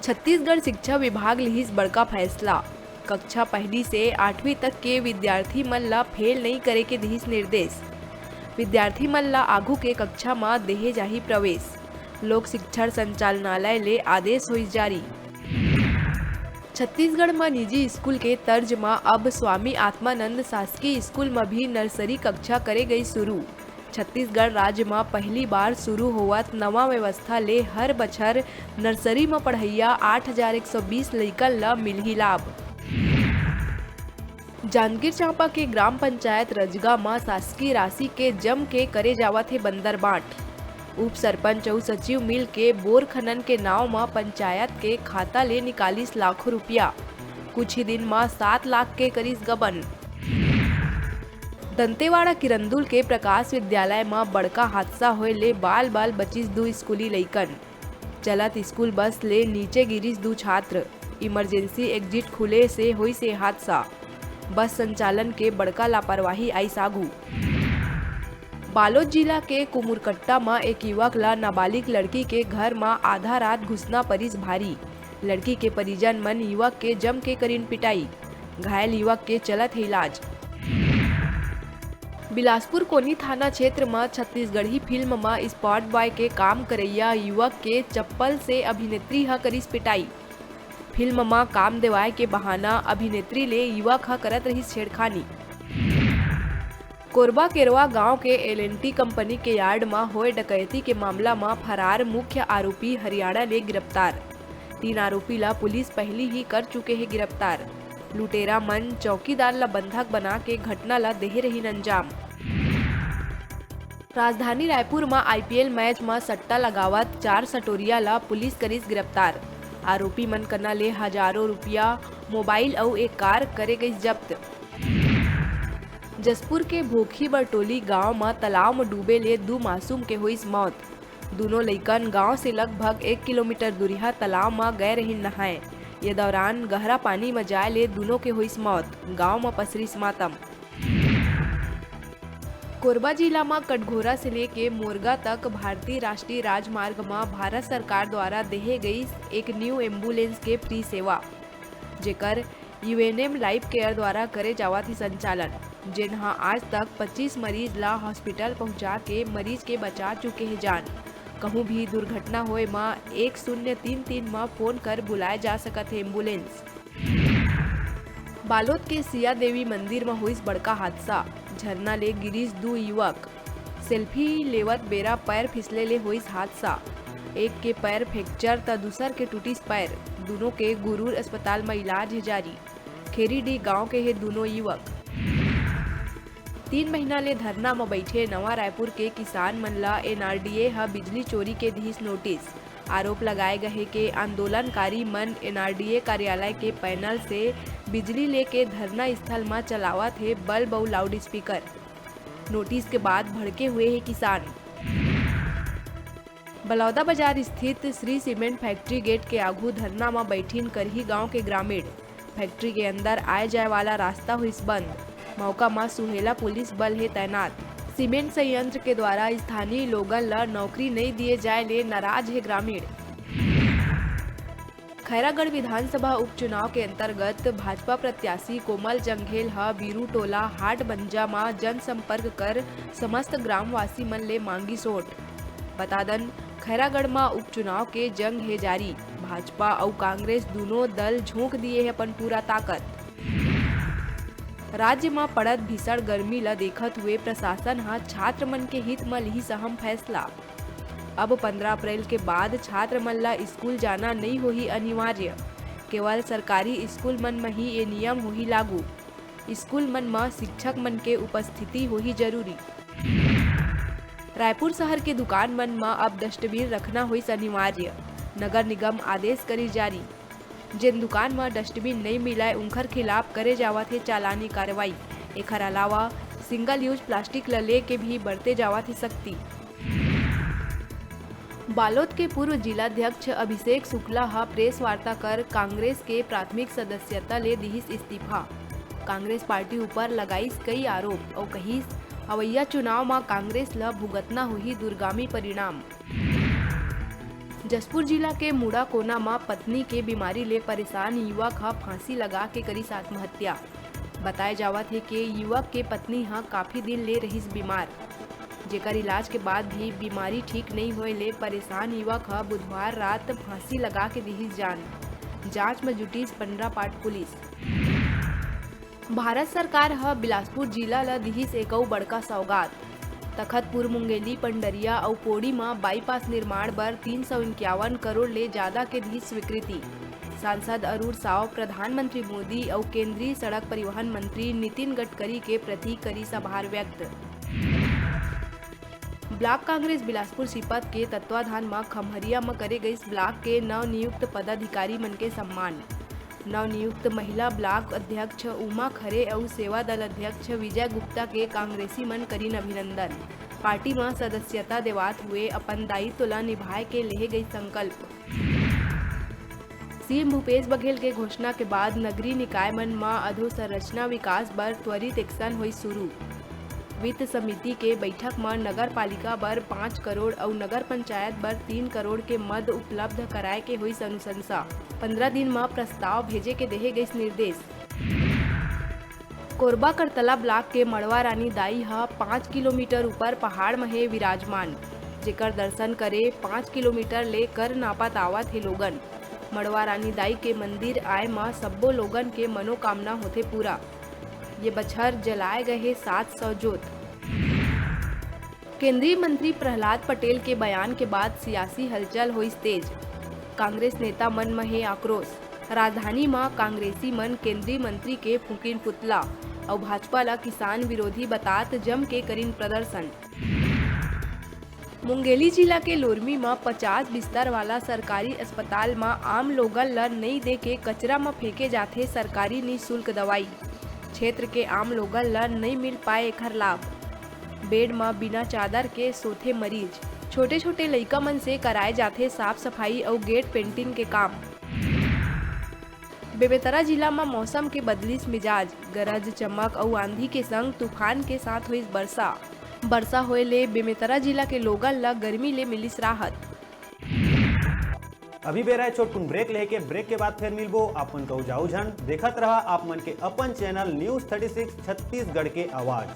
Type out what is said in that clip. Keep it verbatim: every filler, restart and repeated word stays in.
छत्तीसगढ़ शिक्षा विभाग लिहिस बड़का फैसला, कक्षा पहली से आठवीं तक के विद्यार्थी मन ला फेल नइ करे के दिहिस निर्देश। विद्यार्थी मन ला आघू के कक्षा म देहे जाही प्रवेश, लोक शिक्षण संचालनालय ले आदेश होइस जारी। छत्तीसगढ़ म निजी स्कूल के तर्ज म अब स्वामी आत्मानंद शासकीय स्कूल म भी नर्सरी कक्षा करे गई शुरू। छत्तीसगढ़ राज्य म पहली बार शुरू होवत नवा व्यवस्था ले हर बछर नर्सरी म पढ़इया आठ हजार एक सौ बीस लइकन ल मिलही लाभ। जांजगीर चांपा के ग्राम पंचायत रजगा म शासकीय राशि के जम के करे जावत हे बंदर बांट। उप सरपंच अउ सचिव मिल के बोर खनन के नाव म पंचायत के खाता ले निकालिस लाखों रुपया। कुछ ही दिन म सात लाख के करिस गबन। दंतेवाड़ा किरंदुल के प्रकाश विद्यालय म बड़का हादसा होए ले बाल-बाल बचिस दू स्कूली लइकन। चलत स्कूल बस ले नीचे गिरिस दू छात्र। इमरजेंसी एग्जिट खुले से होइस ए हादसा। बस संचालन के बड़का लापरवाही आइस आघू। बालोद जिला के कुमुरकट्टा म एक युवक ल नाबालिग लड़की के घर म आधा रात घुसना परिस भारी। लड़की के परिजन मन युवक के जम के करिन पिटाई। घायल युवक के चलत हे इलाज। बिलासपुर कोनी थाना क्षेत्र म छत्तीसगढ़ी फिल्म म स्पॉट बॉय के काम करइया युवक के चप्पल से अभिनेत्री ह करिस पिटाई। फिल्म म काम देवाय के बहाना अभिनेत्री ले युवक ह करत रहिस छेड़खानी। कोरबा केरवा गांव के एल एंड टी कंपनी के यार्ड म होए डकैती के मामला म फरार मुख्य आरोपी हरियाणा ले गिरफ्तार। तीन आरोपी ला पुलिस पहिली ही कर चुके हे गिरफ्तार। लुटेरा मन चौकीदार ला बंधक बना के घटना ला देहे रहिन अंजाम। राजधानी रायपुर म आई पी एल मैच म सट्टा लगावत चार सटोरिया ला पुलिस करिस गिरफ्तार। आरोपी मन कना ले हजारों रुपया, मोबाइल अउ एक कार करे गइस जब्त। जशपुर के भोखी बरटोली गांव म तालाब म डूबे ले दू मासूम के होइस मौत। दूनों लइकन गांव से लगभग एक किलोमीटर दूरिहा तालाब म गए रहिन नहाए। ये दौरान गहरा पानी म जाए ले दूनों के होइस मौत। गांव म पसरिस मातम। कोरबा जिला म कटघोरा से लेके मोरगा तक भारतीय राष्ट्रीय राजमार्ग म भारत सरकार द्वारा देहे गइस एक न्यू एम्बुलेंस के फ्री सेवा, जेकर U N M life care द्वारा करे जावत हे संचालन, जेन ह आज तक पच्चीस मरीज ला हॉस्पिटल पहुंचा के मरीज के बचा चुके हे जान। कहूं भी दुर्घटना होए म एक शून्य तीन तीन म फोन कर बुलाए जा सकत हे एम्बुलेंस। बालोद के सिया देवी मंदिर म होइस बड़का हादसा, झरना ले गिरिस दू युवक। सेल्फी लेवत बेरा पैर फिसले ले होइस हादसा। एक के पैर फ्रैक्चर त दूसर के टूटिस पैर। दूनों के गुरूर अस्पताल म इलाज हे जारी। खेरीडीह गांव के हे दूनों युवक। तीन महीना ले धरना म बइठे नवा रायपुर के किसान मन ल एन आर डी ए ह बिजली चोरी के दिहिस नोटिस। आरोप लगाए गए हे के आंदोलनकारी मन एन आर डी ए कार्यालय के पैनल से बिजली लेके धरना स्थल म चलावत हे बल्ब अउ लाउडस्पीकर। नोटिस के बाद भड़के हुए हे किसान। बलौदा बाजार स्थित श्री सीमेंट फैक्ट्री गेट के आघू धरना म बैठिन करही गांव के ग्रामीण। फैक्ट्री के अंदर आए जाए वाला रास्ता होइस बंद। मौका म सुहेला पुलिस बल हे तैनात। सीमेंट संयंत्र के द्वारा स्थानीय लोगन ल नौकरी नइ दिए जाए ले नाराज हे ग्रामीण। खैरागढ़ विधानसभा उपचुनाव के अंतर्गत भाजपा प्रत्याशी कोमल जंघेल ह बीरू टोला हाटबंजा म जनसंपर्क कर समस्त ग्रामवासी मन ले मांगी सोट। बता दन, खैरागढ़ म उपचुनाव के जंग हे जारी। भाजपा अउ कांग्रेस दूनों दल झोंक दिए हे अपन पूरा ताकत। राज्य म पड़त भीषण गर्मी ल देखत हुए प्रशासन ह छात्र मन के हित म लिहिस अहम फैसला। अब पंद्रह अप्रैल के बाद छात्र मन ला स्कूल जाना नइ होही अनिवार्य। केवल सरकारी स्कूल मन म ही ये नियम होही लागू। स्कूल मन म शिक्षक मन के उपस्थिति होही जरूरी। रायपुर शहर के दुकान मन म अब डस्टबिन रखना होइस अनिवार्य। नगर निगम आदेश करिस जारी। जेन दुकान म डस्टबिन नइ मिलय, उंखर खिलाफ करे जावत हे चालानी कार्रवाई। एखर अलावा सिंगल यूज प्लास्टिक ल लेके भी बरते जावत हे सख्ती। बालोद के पूर्व जिलाध्यक्ष अभिषेक शुक्ला ह प्रेस वार्ता कर कांग्रेस के प्राथमिक सदस्यता ले दिहिस इस्तीफा। कांग्रेस पार्टी ऊपर लगाइस कई आरोप अउ कहिस, अवइया चुनाव म कांग्रेस ल भुगतना होही दूरगामी परिणाम। जशपुर जिला के मुड़ाकोना म पत्नी के बीमारी ले परेशान युवक ह फांसी लगा के करिस आत्महत्या। बताए जावत हे के युवक के पत्नी ह काफी दिन ले रहिस बीमार, जेकर इलाज के बाद भी बीमारी ठीक नइ होए ले परेशान युवक ह बुधवार रात फांसी लगा के दिहिस जान। जांच म जुटिस पंडरापाट पुलिस। भारत सरकार ह बिलासपुर जिला ल दिहिस एक अउ बड़का सौगात। तखतपुर, मुंगेली, पंडरिया अउ पोड़ी म बाईपास निर्माण बर तीन सौ इक्यावन करोड़ ले जादा के दिहिस स्वीकृति। सांसद अरुण साव प्रधानमंत्री मोदी अउ केंद्रीय सड़क परिवहन मंत्री नितिन गडकरी के प्रति करिस आभार व्यक्त। ब्लॉक कांग्रेस बिलासपुर सीपत के तत्वाधान म खम्हरिया म करे गइस ब्लॉक के नवनियुक्त पदाधिकारी मन के सम्मान। नवनियुक्त महिला ब्लॉक अध्यक्ष उमा खरे अउ सेवा दल अध्यक्ष विजय गुप्ता के कांग्रेसी मन करिन अभिनंदन। पार्टी म सदस्यता देवात हुए अपन दायित्व ल निभाए के लेहे गइस संकल्प। सीएम भूपेश बघेल के घोषणा के बाद नगरीय निकाय मन म अधोसंरचना विकास बर त्वरित action होई शुरू। वित्त समिति के बैठक म नगर पालिका बर पाँच करोड़ अउ नगर पंचायत बर तीन करोड़ के मद उपलब्ध कराए के होइस अनुशंसा। पंद्रह दिन म प्रस्ताव भेजे के देहे गइस निर्देश। कोरबा करतला ब्लॉक के मड़वा रानी दाई ह पाँच किलोमीटर ऊपर पहाड़ म हे विराजमान, जेकर दर्शन करे पाँच किलोमीटर ले कर नापत आवत हे लोगन। मड़वा रानी दाई के मंदिर आए म सब्बो लोगन के मनोकामना होथे पूरा। ये बछर जलाए गए हे सात सौ जोत। केंद्रीय मंत्री प्रहलाद पटेल के बयान के बाद सियासी हलचल होइस तेज। कांग्रेस नेता मन म हे आक्रोश। राजधानी म कांग्रेसी मन केंद्रीय मंत्री के फूकिन पुतला अउ भाजपा ल किसान विरोधी बतात जम के करिन प्रदर्शन। मुंगेली जिला के लोरमी म पचास बिस्तर वाला सरकारी अस्पताल म आम लोगन ल नइ दे के कचरा म फेंके जाथे सरकारी निशुल्क दवाई। क्षेत्र के आम लोगन ल नइ मिल पाए एखर लाभ। बेड म बिना चादर के सोथे मरीज। छोटे-छोटे लइका मन से कराए जाथे साफ सफाई अउ गेट पेंटिंग के काम। बेमेतरा जिला म मौसम के बदलिस मिजाज, गरज, चमक अउ आंधी के संग तूफान के साथ होइस बरसा। बरसा होए ले बेमेतरा जिला के लोगन ल गर्मी ले मिलिस राहत। अभी बेरा हे छोटकुन ब्रेक लेके, ब्रेक के बाद फेर मिलबो। आप मन कहू जाऊ झन, देखत रहा आप मन के अपन channel news thirty six Chhattisgarh के आवाज।